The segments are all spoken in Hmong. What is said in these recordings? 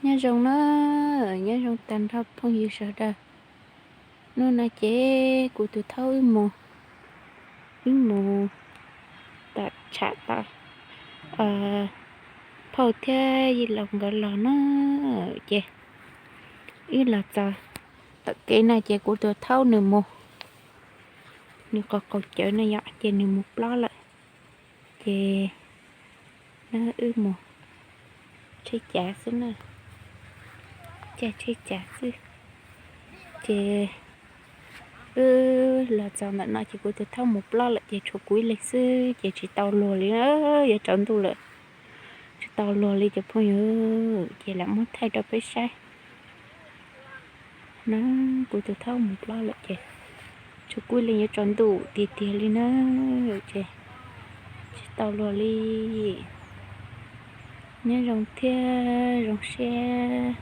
Nyob zoo na, nyob zoo tag nrho phooj ywg sawv daws. Hnub no ces kuv tus thaub wb mus, wb mus tom tsham tom phauj thiab yij laus nkawd los na, ces wb los txog tom kev no ces kuv tus thaub nws mus, nws qaug qaug cawv no yom, ces nws mus plob lawm. Ces wb mus tsheb cav xwb na, caij tsheb cav xwb. Ces wb los txog ntawm no ces kuv tus thaub mus plob lawm ces tshuav kuv ib leeg xwb ces tsis tau luag li, yuav tsaus ntuj lawm, tsis tau luag li cov phooj ywg, ces lam muab thaij rau peb saib na. Kuv tus thaub mus plob lawm ces tshuav kuv ib leeg, yuav tsaus ntuj tiag tiag li na, ces tsis tau luag li. Nyob zoo thiab zoo siab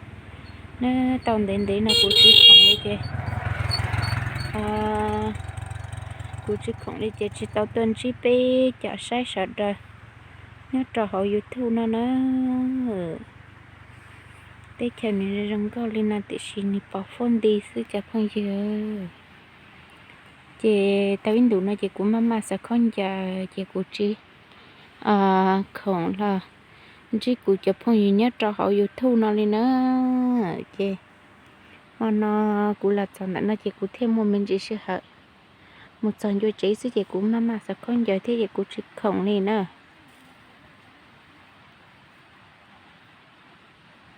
na, tau ntev ntev no kuv tsis khoom li ces, kuv tsis khoom li ces tsis tau tuaj ntsib peb cov saib sawv daws nyob rau hauv YouTube no na. Teb chaws nws zoo nkauj li no tiam sis nws pos huab nti xwb cov phooj ywg. Ces tau ib ntus no ces kuv maj maj xav khaub ncaws ces kuv tsis khoom los ntsib kuv cov phooj ywg nyob rau hauv YouTube no li na. Ces hmo no kuv los txog ntawm no ces kuv thiaj muaj me ntsis sij hawm mus txog ncua tsev xwb ces kuv maj maj xav khaub ncaws thiab ces kuv tsis khoom li na.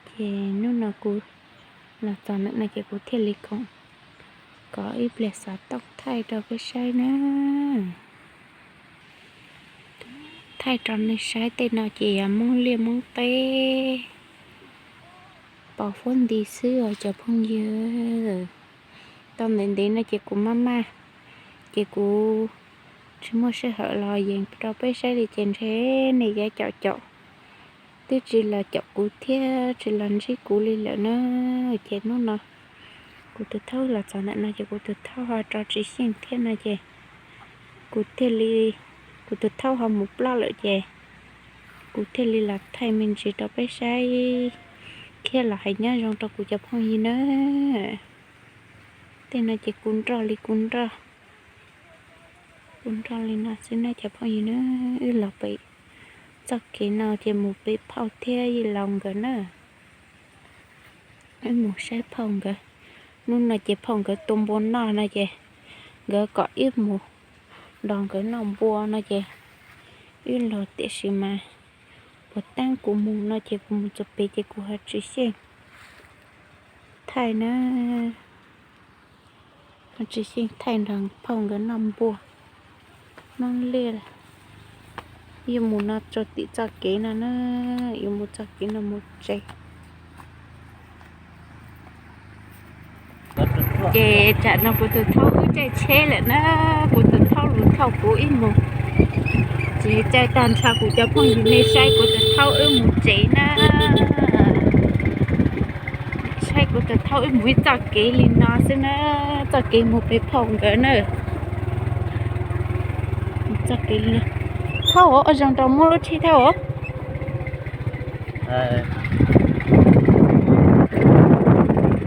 Ces hnub no kuv los txog ntawm no ces kuv thiaj li khoom kov ib pliag xov tooj thaij rau peb saib na. Thaij rau nej saib tej no ces yog Moob Liaj Moob Teb, pos huab nti xwb os cov phooj ywg. Tau ntev ntev no ces kuv maj maj, ces kuv tsis muaj sij hawm los yees rau peb saib li ces ntshe nej yuav caum caum, twb tsis los caum kuv thiab tsis los ntsib kuv li lawm na. Ces hnub no kuv tus thaub los txog ntawm no ces kuv tus thaub ho rau tsis xyeej thiab no ces kuv thiaj li, kuv tus thaub ho mus plob lawm ces kuv thiaj li los thaij me ntsis rau peb saib thiab los hais nyob zoo rau kuv cov phooj ywg na. Tej no ces kuv nroj li kuv nroj, kuv nroj li no xwb na cov phooj ywg na. Wb los pem txoj kev no ces mus pem phauj thiab yij laus nkawd na. Wb mus saib phauj nkawd. Hnub no ces phauj nkawd tua npua noj no ces nkawd kom wb mus nrog nkawd noj npua no ces wb los tiam sis mas puas teeb kuv mus no ces kuv mus txog pem ces kuv ho tsis xyeej thaij na, ho tsis xyeej thaij nrog phauj nkawd noj npua. Moob Liaj, yuav mus no rau tim txoj kev no na, yuav mus txoj kev no mus tsev. Ces tsam no kuv tus thaub wb caij tsheb lawm na, kuv tus thaub lus thauj kuv wb mus. Ces caij tag nrho kuv cov phooj ywg nej saib kuv tus thaub wb mus tsev na. Saib kuv tus thaub wb mus ib txoj kev li no xwb na, txoj kev mus pem phauj nkawd na. Txoj kev li no. Thaub, ua zoo rau muab lub tsheb thaub. Thaub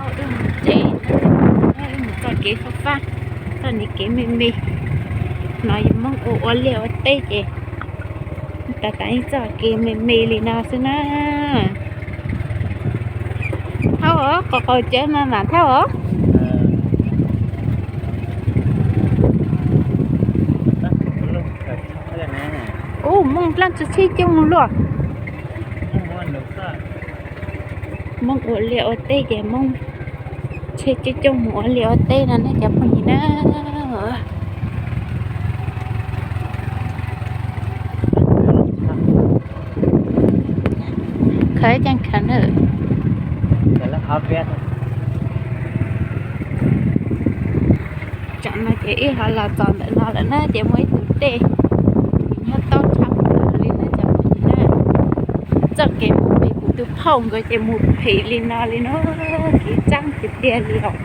wb mus tsev, wb mus txoj kev fab fab, txoj niag kev me me no yog Hmoob ua ua liaj ua teb ces tas tas ib txoj kev me me li no xwb na. Thaub os, qaug qaug cawv mas mam thaub os. Ub, Hmoob dlaab tsi tsheb coob luaj. Hmoob ua liaj ua teb ces Hmoob tsheb coob coob mus ua liaj ua teb no ne cov phooj ywg na. Khaws ib ceeb khaws na. Tsam no ces wb ho los txog ntawm no lawm na ces muaj ib tug dej nyob taub tshab plaws li na cov phooj ywg na. Txoj kev mus pem kuv tus phauj nkawd ces mus phem li no li na, kev tsaab tiag tiag li os.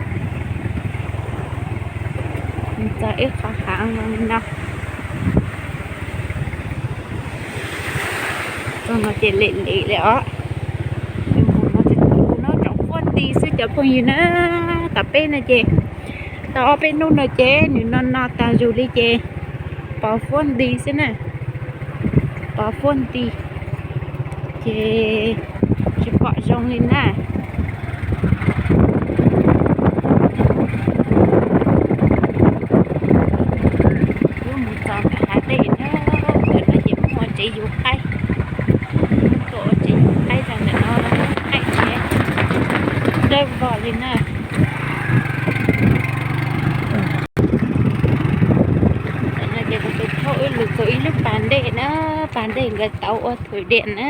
Txog ib qho hav zoo li no. Txog no ces lem lem li os. Mus no ces tus Cov phooj ywg na, tom peb no ces, tau ob peb hnub no ces nws no no tas zus li ces pos fuab nti xwb na, pos fuab nti ces tsis pom zoo li na. Yuav mus txog ntawm hav dej na, ntawm no ces muaj ua tsev yus qaib, tuaj ua tsev yus qaib rau ntawm no, qaib tsev dawb vog li na. Ntawm no ces kuv tus thaub wb los txog ib lub pas dej na, pas dej nkawd tau ua thwm diam na.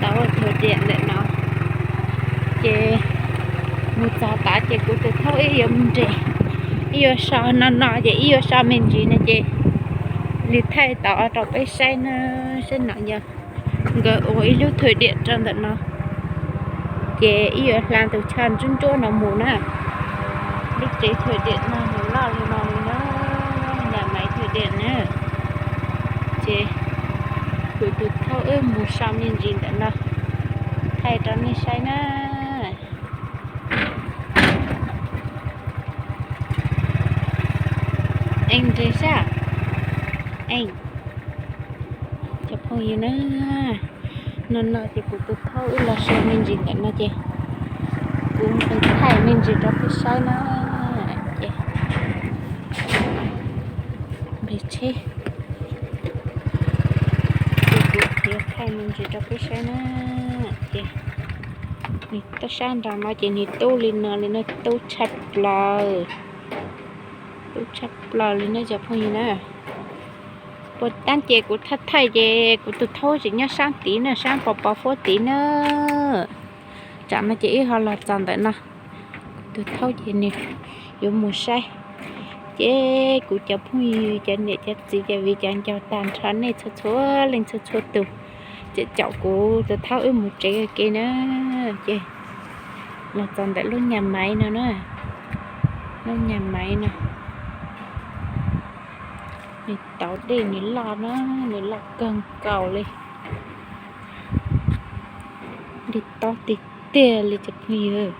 Tau ua thwm diam ntawm no ces mus txog tod ces kuv tus thaub wb yuav mus nres, wb yuav so no no ces wb yuav so me ntsis no ces li thaij tau rau peb saib na, saib no yog nkawd ua ib lub thwm diam rau ntawm no. Ces wb yuav hla tus chaw ntsuab ntsuab no mus na. Lub tsev thwm diam no nws loj li no li na, nyaj maiv thwm diam na. Ces kuv tus thaub wb mus so me ntsis ntawm no thaij rau nej saib na. Eej nres sab, eej, cov phooj ywg na, no no ces kuv tus thaub wb los so me ntsis ntawm no ces kuv nqis thaij me ntsis rau peb saib na. Ces nqis tsheb, ces kuv yuav thaij me ntsis rau peb saib na. Ces nws tau sab nraud no ces nws tub li no li no tub tshaj plaws, tub tshaj plaws li na cov phooj ywg na. Puas tab ces kuv thaij thaij ces kuv tus thaub tseem nyob sab tid na, sab pos pos fuab tid na. Tsam no ces wb ho los txog ntawm no, kuv tus thaub ces nws yuav mus saib. Ces kuv cov phooj ywg cov niam cov txiv cov viv cov ncaus tag nrho nej txhua txhua leej txhua txhua tus, ces caum kuv tus thaub wb mus tsev ua ke na. Ces los txog ntawm lub nyaj maiv no na, lub nyaj maiv no. Nws tauv dej nws loj na, nws loj kawg nkaus li. Nws tauv tiag tiag li cov phooj ywg.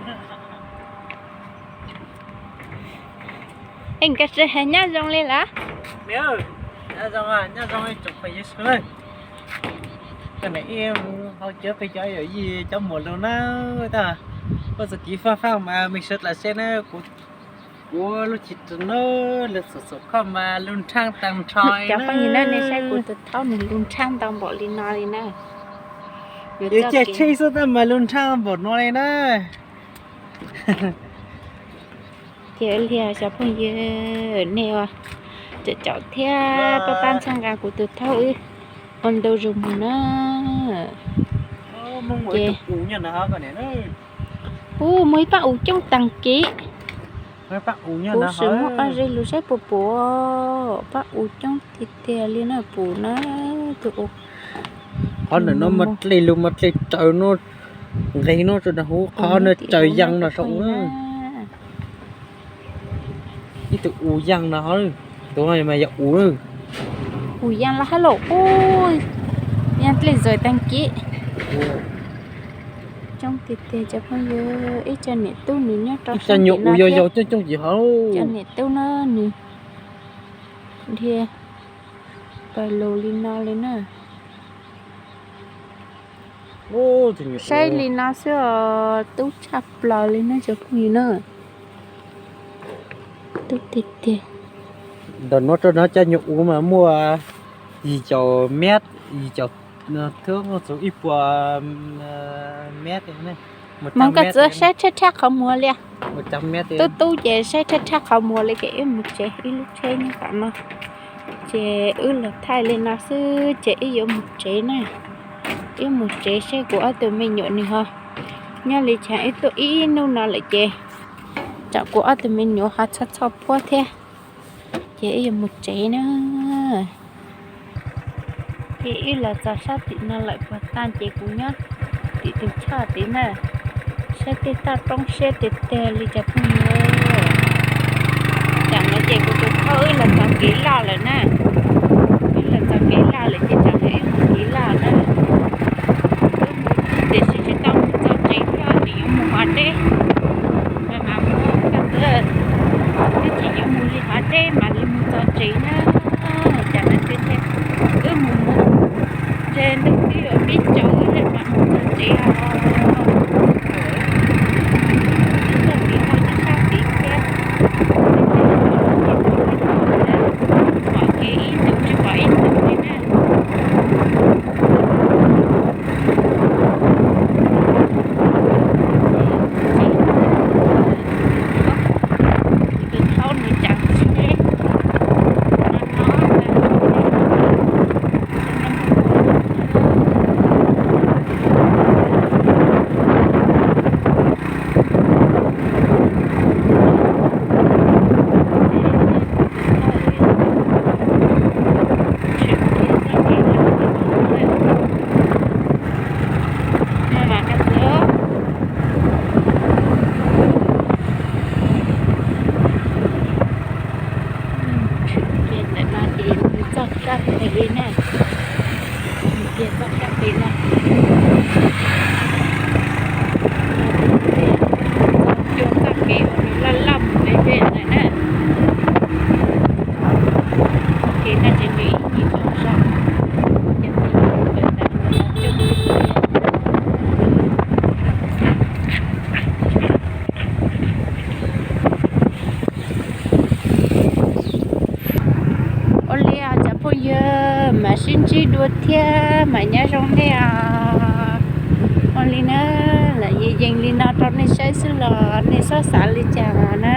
Es nkawd tsis hais nyob zoo li lawm? Nyob zoo, nyob zoo tsoom phooj ywg sawv daws. Koj niam ib hau cov peb cov yawm yij cov muam lug na, tab kuv txoj kev faj faj mas mej sawv daws saib na, kuv lub tsheb rau na, lug xum xum khoj mas lug nrhaab tag nrho. Cov phooj ywg na, nej saib kuv tus thaub nws lug nrhaab ntau npaum li no li na. Yuav caij tsheb xwb tab mas lug nrhaab npaum no li na. Ces ua li cov phooj ywg nej ua tsaum caum thiab pab pab txhawb nqa kuv tus thaub wb ua ntu zus mus na. Ces, u, muaj ib pab u coob taag kev. Kuv sim muab ob zej lug saib puas pum, pab u coob tiag tiag li na, pum na. Tus u, qhov ntawm no mas dlej lug mas dlej raws no, nqeg no rau nram huv, qhov no raws yaas no saum u. Ib tug u yaas no, tus no mas yog u, u yaas los hab los u, yaas dlej zawm taag kev. Coob tiag tiag cov phooj ywg, ib co niam tub nws nyob rau sab nyuag u yog yaus coob coob ces hov, cov niam tub na nws dhia pawg lug li no li na. Saib li no xwb os, tub tshaj plaws li na cov phooj ywg na. Tub tiag tiag. Ntawm no rau no cov nyuag u mas muaj yim caum mev, yim caum, thwb muaj txug ib puas mev. Mas koj txawj saib rhab rhab qhov muag li. Tub tub ces saib rhab rhab qhov muag li ces wb mus tsev, ib lub tsheb nyob tom no. Ces wb los thaij li no xwb ces wb yuav mus tsev na. Wb mus tsev seb kuv ob tug me nyuam nws ho nyob li cas, wb tuaj ib hnub no lawm ces tsam kuv ob tug me nyuam ho txhoj txhoj puab thiab. Ces wb yuav mus tsev na. Ces wb los txog sab tim no lawm puag ta ces kuv nyob tim tus choj tid na. Saib tej toj roob siab tiag tiag li cov phooj ywg. Tam no ces kuv tus thaub wb los txog kev loj lawm na. Wb los txog kev loj lawm ces tam no wb mus kev loj na. Wb mus tiam sis tsis tau mus txog tsev thiab, nws yuav mus Ces txoj kev no, cua txoj kev uas nws loj loj mus pem pem ntawd na. Kev no ces nws ib nyuag zog zog, ces peb los kawm ntawv ntawd los coob. Ua li os cov phooj ywg, mam sib ntsib dua thiab, mam nyob zoo nej os. Ua li na, lam yees yees li no rau nej saib xwb los nej txhob xav li cas na.